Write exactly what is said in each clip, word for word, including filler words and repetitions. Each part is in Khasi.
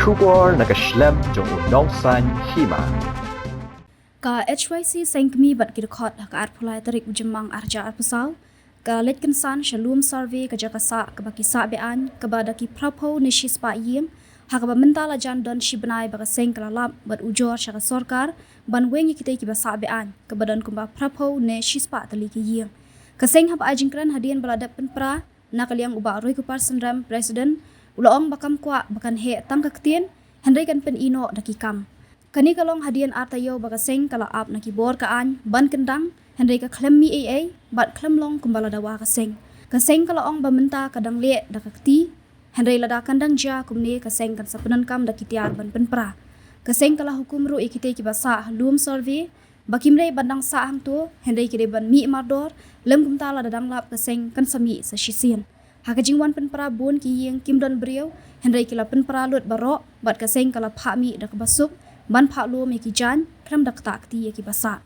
Khubor na ka shlem jong u nongsaiñ hima. Ka H Y C Seng Kmie bad ki dkhot ha ka arphew lai tarik u Jymmang arhajar arphew saw ka leit kynsan sha lum survey ka jaka sah kaba ki sah be-aiñ kaba da ki phraphew ne shispah ïing, ha kaba mynta la jan don shi bnai ba ka seng ka la lap bad ujor sha ka sorkar ban weng ïa kitei kiba sah be-aiñ kaba don kumba phraphew ne shispah tylli ki ïing. Ka seng haba ai jingkren hadien ba la dep pynpra na ka liang u Bah Roykupar Synrem, President, u la ong ba kam kwah ba kan heh tang ka ktien, hynrei kan pyni noh da ki kam. Kane ka long hadien ar taïew ba ka seng ka la ap na ki bor ka aiñ ban kyndang, hynrei ka khlem mih ei ei bad khlem long kumba la dawa ka seng. Ka seng ka la ong ba mynta ka dang leh da ka kti, hynrei lada kan dang jia kumne ka seng kan sa pyndonkam da ki tiar ban pynpra. Ka seng ka la hukum ruh ïa kitei kiba sah ha lum survey ba kim dei ban dang sah hangto, hynrei ki dei ban mih mardor, lym kumta lada dang lap ka seng kan sa mih sa shisien. Ha ka jingwan pynpra bun ki ïing kim don briew, hynrei ki la pynpra lut baroh, bad ka seng ka la phah mih da kaba suk ban phah lum ïa ki jaiñ, khlem da ktah kti ïa kiba sah.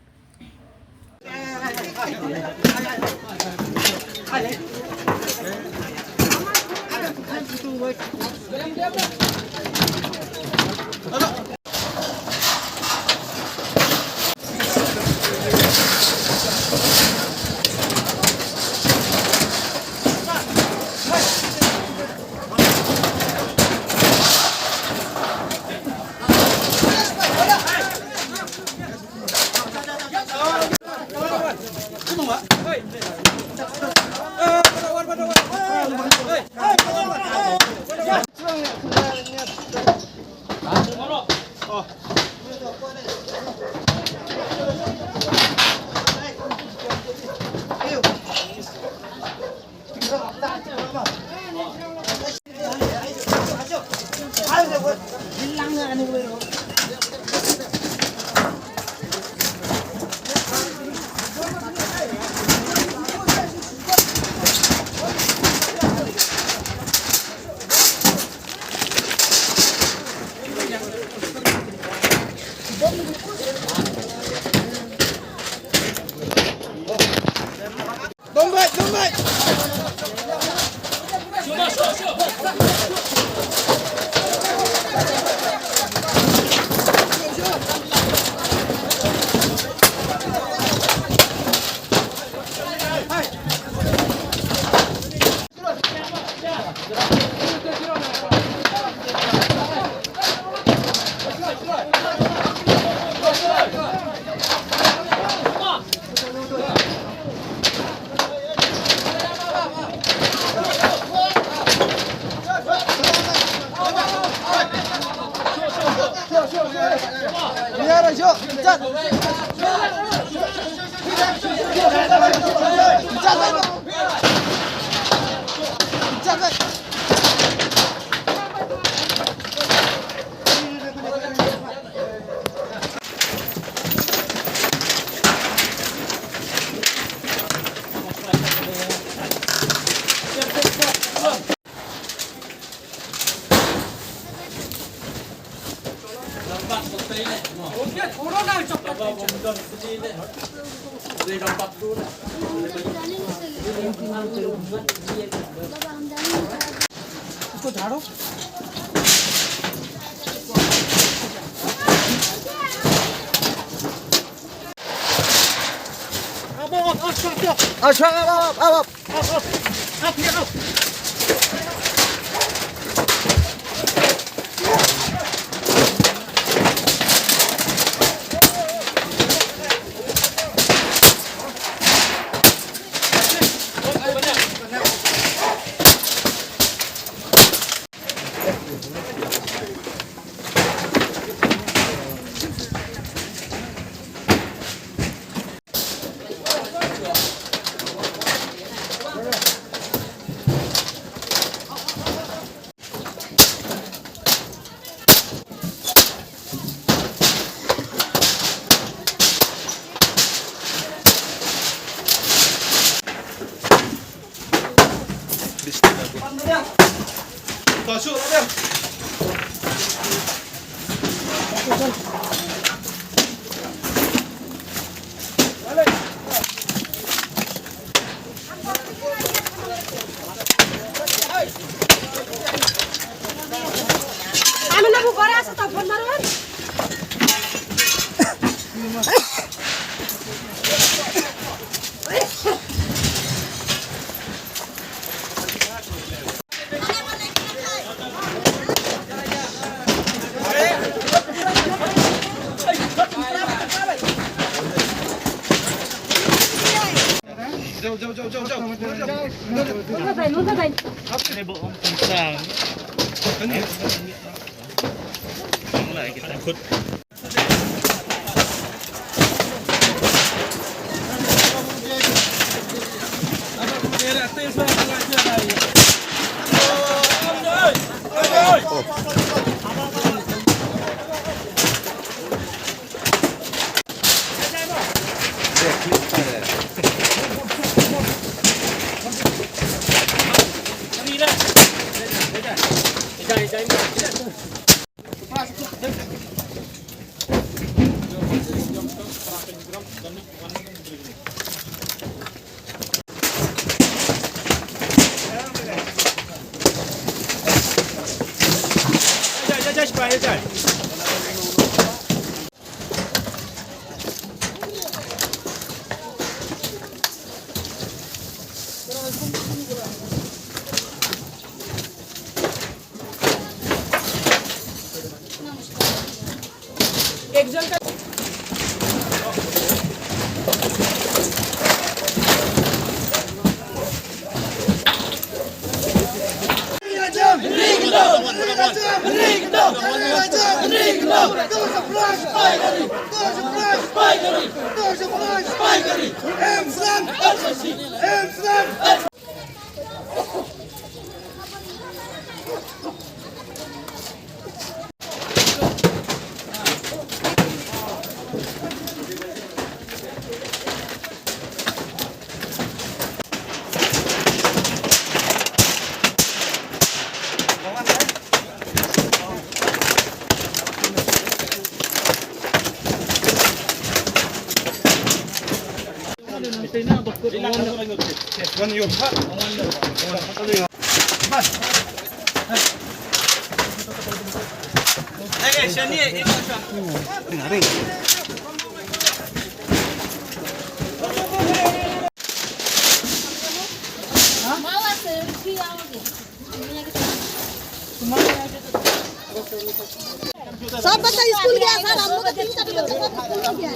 सब बच्चा स्कूल गया सर, हम लोग का तीन चार बच्चा सब स्कूल गया।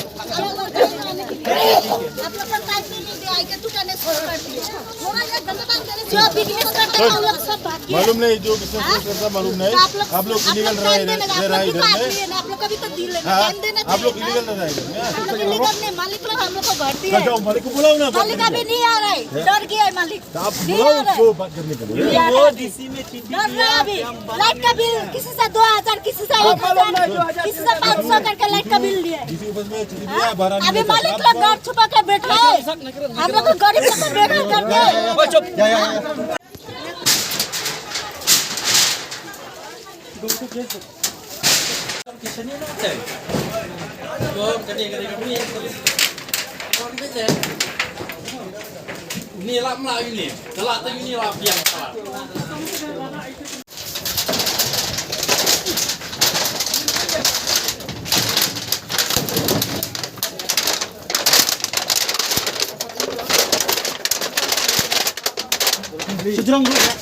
आप लोग का टाइम नहीं दे, आएंगे दुकान में सब काट दिया। थोड़ा एक घंटा टाइम देने से जो बिजनेस करते हैं, वो लोग सब भाग गए। मालूम नहीं, जो बिजनेस करता है, मालूम नहीं। तो आप लोग, आप लोग आप लोग इलीगल रह टाइम रहे, देने का, रह आप रहा है लोग इधर कितना में। आदमी है ना, आप लोग का भी तो डील है, हाँ, टाइम देना आप लोग चाहिए। इलीगल रह रहे हैं। हम लोग इलीगल नहीं, मालिक लोग हम लोग को भर दिए। जाओ, मालिक को बुलाओ ना, मालिक बात अभी करने। नहीं आ रहा है, हाँ? डर गया है मालिक। तो आप नहीं आ बुलाओ रहा है। उसको बात करने के लिए। नहीं आ रहा है अभी। डर रहा है अभी। लाइट का बिल किसी से दो हजार, किसी से एक हजार, किसी से पाँच सौ करके लाइट का बिल लिए। डीसी ऑफिस में चिट्ठी दिया, हाँ? बारह अभी महीने मालिक तक लोग आप डर छुपा के बैठा है। हम लोग को गरीब लोग को बेघर करके। या, या, या। Ni lap mla uni, lap te uni lap biang. Sejrong dulu ya.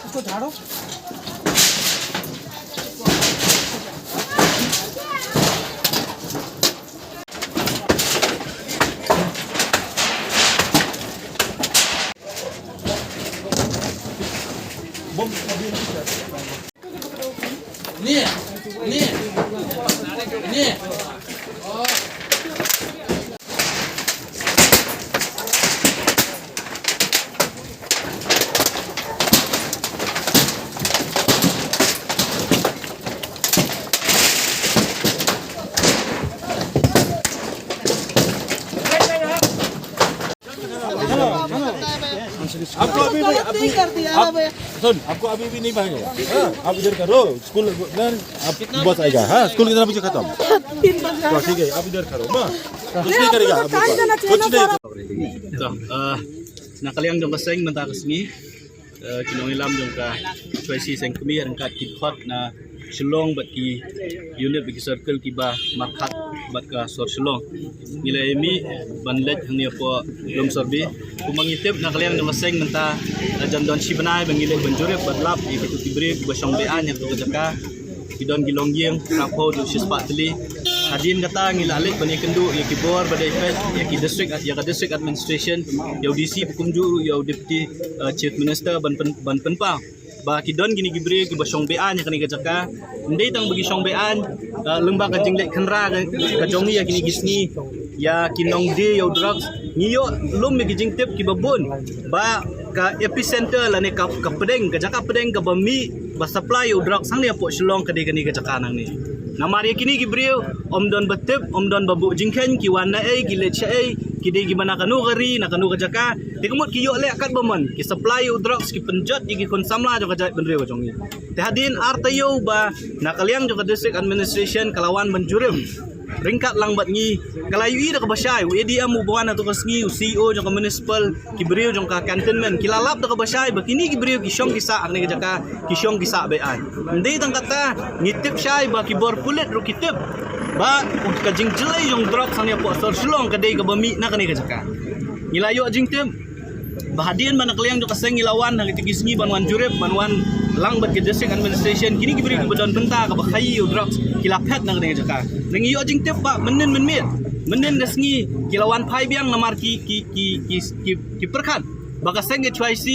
इसको झाड़ो। Ni, ni, ni. Oh. आपको अभी भी, अभी, आप, सुन, आपको अभी भी नहीं भागेगा। हाँ, आप इधर करो, स्कूल, आप बस आएगा। हाँ, स्कूल कितना बजे खत्म? तीन बजे। तो ठीक है, आप इधर करो, माँ। कुछ नहीं करेगा, आप लोग को। कुछ नहीं। To, eh, na ka liang jong ka seng mynta ka sngi, eh, ki nongïalam jong ka H Y C seng kmie ryngkat ki dkhot na Shillong bad ki unit bad ki circle kiba markhat bad ka sor Shillong. Ngi la ïa mih ban leit hangne hapoh Lumsorbi. Kumba ngi tip na ka liang jong ka seng mynta la jan don shi bnai ba ngi leit ban jurip bad lap ïa kito ki briew kiba shong be-aiñ ha kato ka jaka. Ki don ki longïing, khatphew haduh shispah tylli. Hadien kata ngi la leit ban ïakynduh ïa ki bor ba dei peit ïa ki district, ïa ka district administration, ïa u D C ba kumjuh ruh ïa u deputy, eh, chief minister ban pyn, ban pynpaw ba ki don kine ki briew kiba shong be-aiñ ha kane ka jaka. Ym dei tang ba ki shong be-aiñ, eh, lyngba ka jingleit khynra ka, ka jong ngi ïa kine ki sngi ïa ki nongdie ïa u drugs, ngi ïoh lum ïa ki jingtip kiba bun ba ka epicenter lane ka, ka pdeng, ka jaka pdeng kaba mih ba supply ïa u drugs hangne hapoh Shillong ka dei kane ka jaka nangne. Namar ïa kine ki briew ym don ba tip, ym don ba buh jingkheiñ, ki wan naei, ki leit shaei, ki dei kiba na kano ka ri, na kano ka jaka. Te ka mut ki ïoh leh katba mon, ki supply ïa u drugs, ki pynjot ïa ki khun samla jong ka jaitbynriew ka jong ngi. Te hadien ar taïew ba na ka liang jong ka district administration ka la wan ban jurip ryngkat lang bad ngi, ka la ïohi da kaba shai u A D M uba wan ha kato ka sngi, u C E O jong ka municipal, ki briew jong ka cantonment ki la lap da kaba shai ba kine ki briew ki shong ki sah ha kane ka jaka, ki shong ki sah be-aiñ. Ym dei tang kata, ngi tip shai ba ki bor pulit ruh ki tip ba ka jingjyllei jong drugs hangne hapoh sor Shillong ka dei kaba mih na kane ka jaka. Ngi la ïoh jingtip ba hadien ba na ka liang jong ka seng ngi la wan ha kito ki sngi ban wan jurip, ban wan lang bad ka district administration, kine ki briew kiba don bynta kaba khaïi ïa u drugs ki la phet na kane ka jaka. Ngi ïoh jingtip ba mynnin mynmiet, mynnin ka sngi ki la wan phai biang namar ki, ki, ki, ki, ki, ki pyrkhat ba ka seng H Y C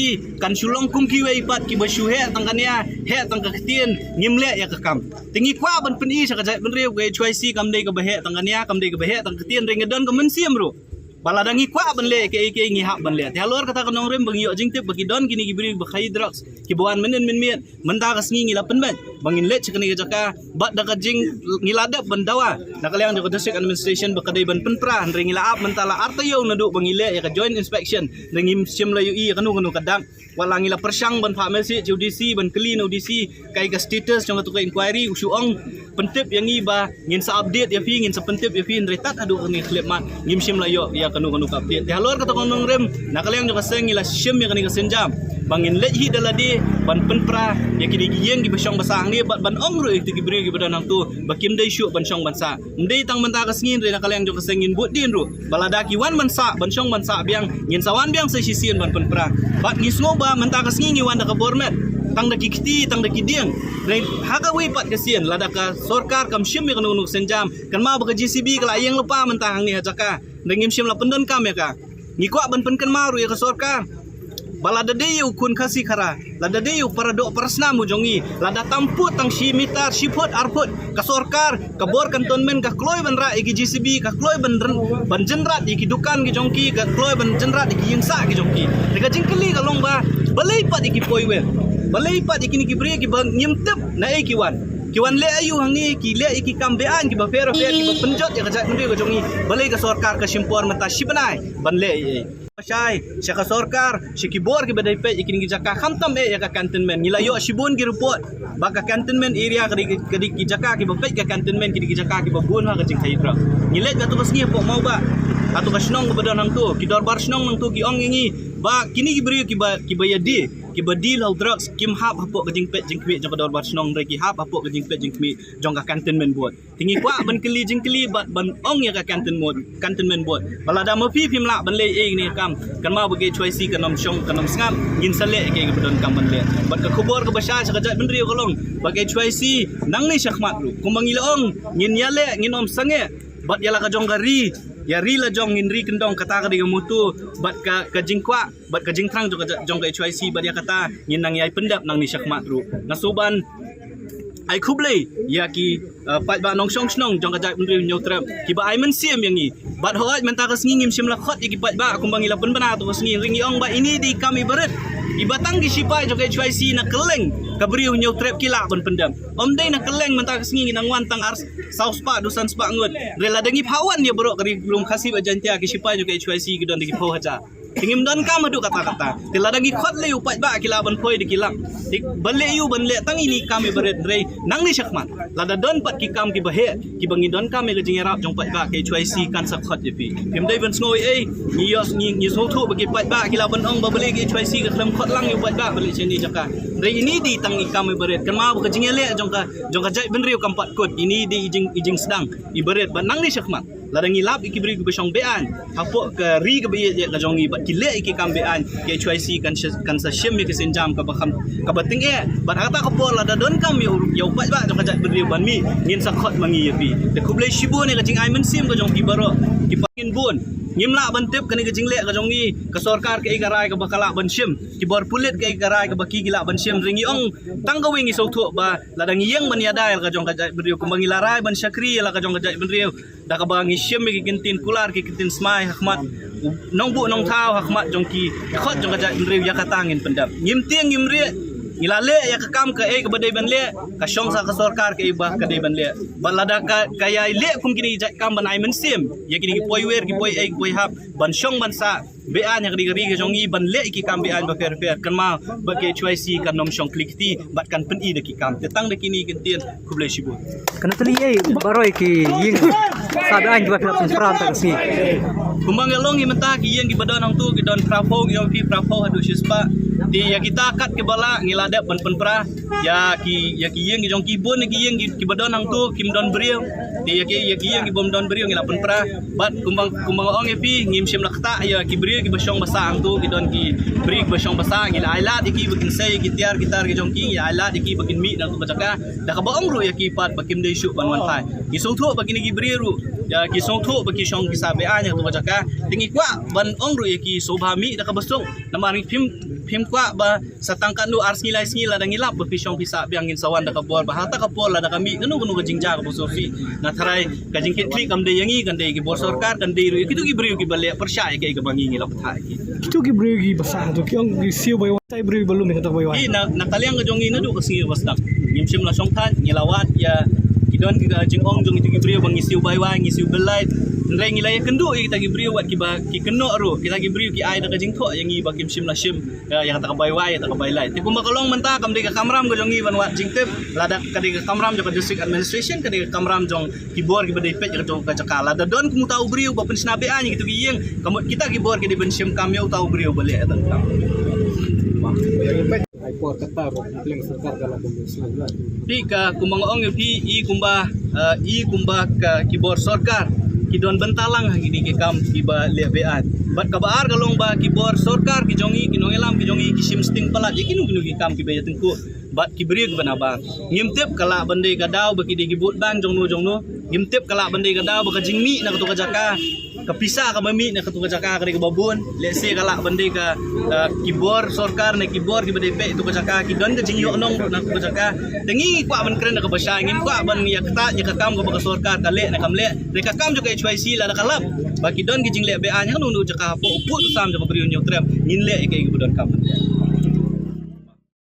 kan shu long kum kiwei pat kiba shu heh tang ka nia, heh tang ka ktien, ngim leh ïa ka kam. Te ngi kwah ban pyni sha ka jaitbynriew ka H Y C kam dei kaba heh tang ka nia, kam dei kaba heh tang ka ktien, hynrei nga don ka mynsiem ruh ba lada ngi kwah ban leh kaei kaei ngi hap ban leh. Te halor kata ka nongrim ba ngi ïoh jingtip ba ki don kine ki briew ba khaïi drugs kiba wan mynnin mynmiet, mynta ka sngi ngi la pynbeit ba ngin leit sha kane ka jaka bad da ka jing, ngi la dep ban dawa na ka liang jong ka district administration ba ka dei ban pynpra, hynrei ngi la ap mynta la ar taïew naduh ba ngi leh ïa ka joint inspection, hynrei ngim shym la ïohi ïa kano kano ka dak. Wat la ngi la pyrshang ban phah message ïa u D C, ban kylli na u D C kaei ka status jong kato ka inquiry, u shu ong pyntip ïa ngi ba ngin sa update ïa phi, ngin sa pyntip ïa phi, hynrei tad haduh kane ka khyllipmat ngim shym la ïoh ïa kano kano ka update. Te halor kata ka nongrim, na ka liang jong ka seng ngi la shim ïa kane ka sienjam ba ngin leit hi da lade ban pynpra ïa kine ki ïing kiba shong ba sah hangne bad ban ong ruh ïa kito ki briew kiba don hangto ba kim dei shuh ban shong ban sah. Ym dei tang mynta ka sngi, hynrei na ka liang jong ka seng ngin bud dien ruh ba lada ki wan ban sah, ban shong ban sah biang, ngin sa wan biang sa shisien ban pynpra. Bad ngi sngew ba mynta ka sngi ngi wan da ka bor met, tang da ki kti, tang da ki dieng. Hynrei ha kawei pat ka sien, lada ka sorkar kam shim ïa kano kano ka sienjam, kynmaw ba ka J C B ka la ïeng lypa mynta hangne ha jaka, hynrei ngim shym la pyndonkam ïa ka. Ngi kwah ban pynkynmaw ruh ïa ka sorkar ba lada dei ïa u khun Khasi Khara, lada dei ïa u para doh para snam u jong ngi, lada tam put tang shi meter, shi phut, ar phut, ka sorkar, ka bor cantonment ka kloi ban rah ïa ki J C B, ka kloi ban ryn-, ban jynrat ïa ki dukan ki jong ki, ka kloi ban jynrat ïa ki ïing sah ki jong ki. Te ka jingkylli ka long ba balei pat ïa ki poiwel, balei pat ïa kine ki briew kiba ngim tip naei ki wan, ki wan leh aïu hangne, ki leh ïa ki kam be-aiñ kiba pher bapher kiba pynjot ïa ka jaitbynriew ka jong ngi, balei ka sorkar ka shim por mynta shi bnai ban leh ei ei. Shai sha ka sorkar, sha ki bor kiba dei peit ïa kine ki jaka, khamtam eh ïa ka cantonment. Ngi la ïoh shibun ki report ba ka cantonment area ka dei, ka dei ki jaka kiba peit ka cantonment, ki dei ki jaka kiba bun ha ka jingkhaïi drugs. Ngi leit kato ka sngi hapoh Mawbah, kato ka shnong kaba don hangto, ki dorbar shnong hangto ki ong ïa ngi ba kine ki briew kiba, kiba ïa die, kiba die la u drugs, kim hap hapoh ka jingpeit jingkhmih jong ka dorbar shnong, hynrei ki hap hapoh ka jingpeit jingkhmih jong ka cantonment board. Te ngi kwah ban kylli jingkylli bad ban ong ïa ka canton-, cantonment board ba lada ma phi phim lah ban leh ei ei ne kam, kynmaw ba ka H Y C kan ym shong kan ym sngap, ngin sa leh ïa kaei kaba donkam ban leh. Bad ka khubor kaba shai sha ka jaitbynriew ka long ba ka H Y C nangne shakhmat ruh kumba ngi la ong, ngin ïaleh, ngin ym sangeh bad ïa la ka jong ka ri, ïa ri la jong, ngin ri kyndong, kata ka dei ka motto bad ka, ka jingkwah bad ka jingthrang jong ka, jong ka H Y C, bad ïa kata ngin nang ïai pyndep nangne shakhmat ruh. Nga sngewbha ban ai khublei ïa ki, uh, paidbah nongshong shnong jong ka jaitbynriew Hynñiewtrep kiba ai mynsiem ïa ngi. Bad hooid mynta ka sngi ngim shym la khot ïa ki paidbah kumba ngi la pynbna kato ka sngi, hynrei ngi ong ba ine i dei i kam iba rit iba tang ki shipai jong ka H Y C na kylleng ka briew Hynñiewtrep ki lah ban pyndem. Ym dei na kylleng mynta ka sngi ngi nang wan tang ar saw spah, du san spah ngut. Re lada ngi phawan ïa baroh ka ri lum Khasi bad Jaintia, ki shipai jong ka H Y C ki don da ki phew hajar. Te ngim donkam haduh katta katta. Te lada ngi khot lei u paidbah ki lah ban poi da ki lak. Te ban leh ïa u ban leh tang ine i kam iba rit, re nangne shakhmat. Lada don pat ki kam kiba heh kiba ngi donkam ïa ka jingïarap jong paidbah, ka H Y C kan sa khot ïa phi. Phim dei ban sngew ei ei, ngi ïoh ngi, ngi sngewthuh ba ki paidbah ki lah ban ong ba balei ka H Y C ka khlem khot lang ïa u paidbah ba leit sha ine i jaka. Re ine i dei tang i kam iba rit. Kynmaw ba ka jingïaleh jong ka, jong ka jaitbynriew kam pat kut. Ine i dei i jing, i jingsdang iba rit. Bad nangne shakhmat, lada ngi lap ïa ki briew kiba shong be-aiñ hapoh ka ri kaba ïeit ïeit ka jong ngi bad ki leh ïa ki kam be-aiñ, ka H Y C kan sa, kan sa shim ïa ka sienjam kaba kham, kaba tyngeh. Bad ha kata ka por lada donkam ïa u, ïa u paidbah jong ka jaitbynriew ban mih, ngin sa khot ma ngi ïa phi. Te khublei shibun ïa ka jingai mynsiem ka jong phi baroh. Ki pa ngin bun. Ngim lah ban tip kane ka jingleh ka jong ngi, ka sorkar kaei ka rai kaba ka lah ban shim, ki bor pulit kaei ka rai kaba ki, ki lah ban shim. Re ngi ong tang kawei ngi sngewthuh ba lada ngi ïeng ban ïada ïa la ka jong ka jaitbynriew, kumba ngi la rai ban shakri ïa la ka jong ka jaitbynriew da kaba ngi shim ïa ki kyntien kular, ki kyntien smai ha khmat u nongbuh nongthaw, ha khmat jong ki khot jong ka jaitbynriew, ïa kata ngin pyndem. Ngim tieng ngim rieh, ngi la leh ïa ka kam kaei kaba dei ban leh, ka shong sa ka sorkar kaei ba ka dei ban leh. Bad lada ka, ka ïai leh kum kine ki jait kam ban ai mynsiem ïa kine ki poiwer, ki poiei, ki poihap ban shong ban sah be-aiñ ha ka ri ka jong ngi, ban leh ïa ki kam be-aiñ bapher bapher, kynmaw ba ka H Y C kan ym shong klik kti bad kan pyni da ki kam. Te tang da kine ki kyntien, khublei shibun. Kan ym tylli ei baroh ki ïing sah be-aiñ kiba phi la pynpra mynta ka sngi? Kumba nga la ong mynta, ki ïing kiba don hangto ki don phra phew, ki ong phi phra phew haduh shispah. Te ïa kita kat kiba lah ngi la dep ban pynpra. Ïa ki, ïa ki ïing ki jong ki bun, ïa ki ïing ki, kiba don hangto kim don briew. Te ïa ki, ïa ki ïing ki bym don briew ngi la pynpra. Bad kumba, kumba nga ong ïa phi, ngim shym la ktah ïa ki briew kiba shong ba sah hangto, ki don ki briew kiba shong ba sah, ngi la ailad ïa ki ba kin sei ïa ki tiar ki tar ki jong ki, ngi la ailad ïa ki ba kin mih na kato ka jaka. Da kaba ong ruh ïa ki pat ba kim dei shuh ban wan phai. Ki sngewthuh ba kine ki briew ruh, ïa ki sngewthuh ba ki shong ki sah be-aiñ na kato ka jaka. Te ngi kwah ban ong ruh ïa ki sngewbha mih da kaba suk. Namar ngi phim, phim kwah ba sa tang katno ar sngi lai sngi lada ngi lap ba phi shong phi sah biang, ngin sa wan da ka bor ba ha kata ka por lada ka mih kano kano ka jingjia kaba sngewsih na tharai ka jingkitkhlieh kam dei ïa ngi, kan dei ki bor sorkar, kan dei ruh ïa kito ki briew kiba leh pyrshah ïa kaei kaba ngi, ngi la pyrshah ïa ki. Kito ki briew kiba sah to ki ong ki siew bai wan, tai briew ba lum ïa kata bai wan. Ïa na, na ka liang ka jong ngi naduh ka sngi ba sdang ngim shym la shong thait, ngi la wad ïa ki don ki ka jingong jong kito ki briew ba ngi siew bai wan, ngi siew bel lait. Hynrei ngi la ïakynduh ïa kita ki briew wat kiba ki kynnoh ruh, kita ki briew ki ai da ka jingthoh ïa ngi ba kim shym la shim ïa, ïa kata ka bai wai, ïa kata ka bai lai. Te kumba ka long mynta kam dei ka kamram ka jong ngi ban wad jingtip, lada ka dei ka kamram jong ka district administration, ka dei ka kamram jong ki bor kiba dei peit ïa ka jong ka jaka. Lada don kum uta u briew ba pynshna be-aiñ ïa kito ki ïing, ka mut kita ki bor ki dei ban shim kam ïa uta u briew ba leh ïa kata ka kam. Ai por kata ba pynleng sorkar ka la pynleng sorkar. Phi ka kumba nga ong ïa phi, i kumba, eh, i kumba ka ki bor sorkar ki don bynta lang ha kine ki kam kiba leh be-aiñ. Bad kaba ar ka long ba ki bor sorkar ki jong ngi, ki nongïalam ki jong ngi ki shim sting palat ïa kino kino ki kam kiba ïatyngkhuh bad ki briew kiba na bar. Ngim tip ka lah ban dei ka daw ba ki dei ki vote bank jong no jong no. Ngim tip ka lah ban dei ka daw ba ka jingmih na kato ka jaka, ka pisa kaba mih na kato ka jaka ka dei kaba bun. Lehse ka lah ban dei ka, eh, ki bor sorkar ne ki bor kiba dei peit kato ka jaka ki don ka jingïohnong ruh na kato ka jaka. Te ngi kwah ban kren da kaba shai, ngim kwah ban ïa kata ïa ka kam kaba ka sorkar ka leh ne kam leh. Dei ka kam jong ka H Y C lada ka lap ba ki don ki jingleh be-aiñ ha kano kano jaka hapoh u pud u sam jong ka briew Hynñiewtrep, ngin leh ïa kaei kaba donkam.